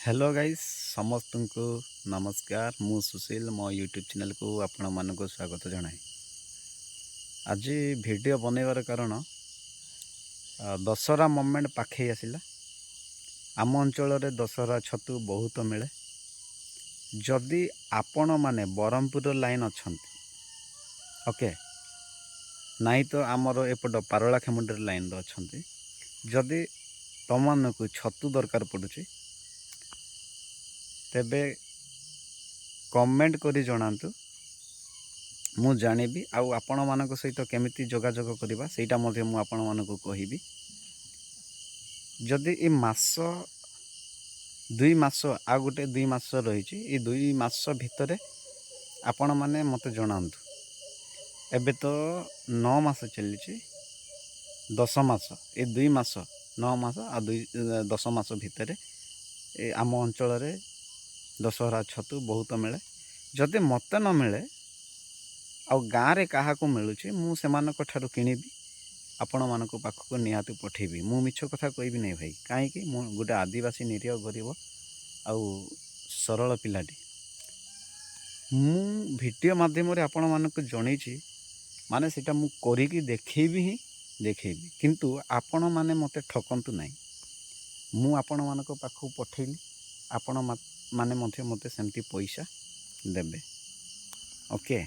Hello guys, ସମସ୍ତଙ୍କୁ ନମସ୍କାର। ମୁଁ ସୁଶୀଲ, ମୋ ୟୁଟ୍ୟୁବ୍ ଚ୍ୟାନେଲ୍କୁ ଆପଣମାନଙ୍କୁ ସ୍ୱାଗତ ଜଣାଏ। ଆଜି ଭିଡ଼ିଓ ବନେଇବାର କାରଣ, ଦଶହରା ମୋମେଣ୍ଟ ପାଖେଇ ଆସିଲା। ଆମ ଅଞ୍ଚଳରେ ଦଶହରା ଛତୁ ବହୁତ ମିଳେ। ଯଦି ଆପଣମାନେ ବ୍ରହ୍ମପୁର ଲାଇନ୍ ଅଛନ୍ତି, ଓକେ, ନାଇଁ ତ ଆମର ଏପଟ ପାରଳାଖେମୁଣ୍ଡିର ଲାଇନ୍ରେ ଅଛନ୍ତି, ଯଦି ତୁମମାନଙ୍କୁ ଛତୁ ଦରକାର ପଡ଼ୁଛି, ତେବେ କମେଣ୍ଟ କରି ଜଣାନ୍ତୁ। ମୁଁ ଜାଣିବି ଆଉ ଆପଣମାନଙ୍କ ସହିତ କେମିତି ଯୋଗାଯୋଗ କରିବା, ସେଇଟା ମଧ୍ୟ ମୁଁ ଆପଣମାନଙ୍କୁ କହିବି। ଯଦି ଏ ମାସ, 2 ମାସ, ଆଉ ଗୋଟେ 2 ମାସ ରହିଛି, ଏଇ 2 ମାସ ଭିତରେ ଆପଣମାନେ ମୋତେ ଜଣାନ୍ତୁ। ଏବେ ତ 9 ମାସ ଚାଲିଛି, 10 ମାସ, ଏ 2 ମାସ, 9 ମାସ ଆଉ 2, 10 ମାସ ଭିତରେ ଏ ଆମ ଅଞ୍ଚଳରେ ଦଶହରା ଛତୁ ବହୁତ ମିଳେ। ଯଦି ମୋତେ ନ ମିଳେ, ଆଉ ଗାଁରେ କାହାକୁ ମିଳୁଛି, ମୁଁ ସେମାନଙ୍କ ଠାରୁ କିଣିବି, ଆପଣମାନଙ୍କ ପାଖକୁ ନିହାତି ପଠେଇବି। ମୁଁ ମିଛ କଥା କହିବି ନାହିଁ ଭାଇ। କାହିଁକି? ମୁଁ ଗୋଟେ ଆଦିବାସୀ, ନିରୀହ, ଗରିବ ଆଉ ସରଳ ପିଲାଟି। ମୁଁ ଭିଡ଼ିଓ ମାଧ୍ୟମରେ ଆପଣମାନଙ୍କୁ ଜଣେଇଛି, ମାନେ ସେଇଟା ମୁଁ କରିକି ଦେଖେଇବି ହିଁ ଦେଖେଇବି। କିନ୍ତୁ ଆପଣମାନେ ମୋତେ ଠକନ୍ତୁ ନାହିଁ। ମୁଁ ଆପଣମାନଙ୍କ ପାଖକୁ ପଠେଇଲି, ଆପଣ ମାନେ ମଧ୍ୟ ମୋତେ ସେମିତି ପଇସା ଦେବେ। ଓକେ।